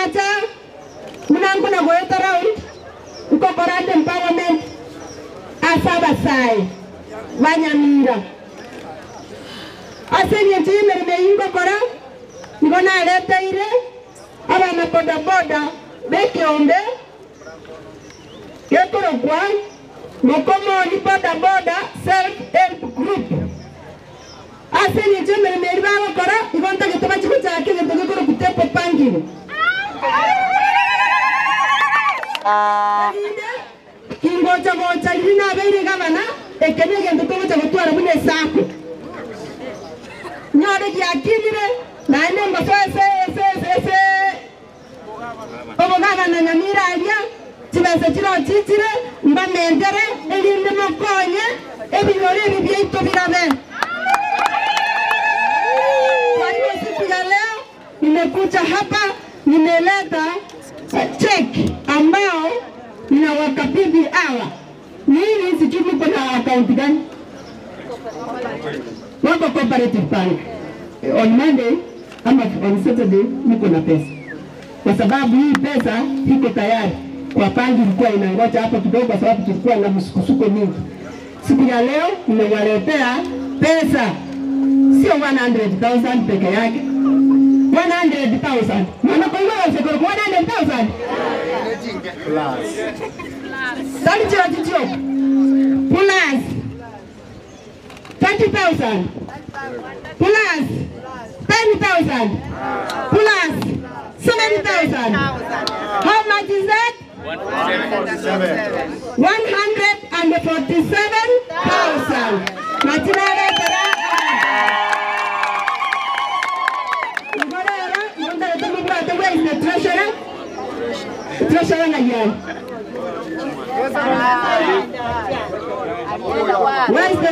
Nacha buna nkona goeta round nkokora ande empowerment ase abasae ba Nyamira. Ase engencho y'emeremo eyio ngokora, nigo nareteire abana bodaboda b'ekeombe gekorokwa Mokomoni Bodaboda Self Help Group. Ase engencho y'emeremo eria bagokora, igo ntagete bachie gochaka egento gekorokwa table banking. Erinde kingocha gocha riria nabeire gavana, eke negento togocha gotwara buna esaku. Nyore giakinire, naende ngosoe ase ase ase ase obogavana Nyamira aria, chibesa chiroo chichire, mbamentere, erinde mokonye ebinyoro ebi biaito birabe. Kwa hiyo siku ya leo nimekuja hapa nimeleta cheque ambao ninawakabidhi hawa. Nini sijui mko na account gani? Wako Cooperative Bank. On Monday ama on Saturday niko na pesa, kwa sababu hii pesa iko tayari kwa banki, ilikuwa inangoja hapo kidogo, kwa sababu tulikuwa na msukosuko mingi. Siku ya leo nimewaletea pesa, sio 100,000 peke yake, 100,000 maana kwa hiyo 100,000 tari chiro chichio plus 30,000 plus 10,000 plus 7,000. How much is that? 147,000. Nachinaretera Ngorera, nondete mubwate where is the treasurer? Treasurer na yeye. Where is the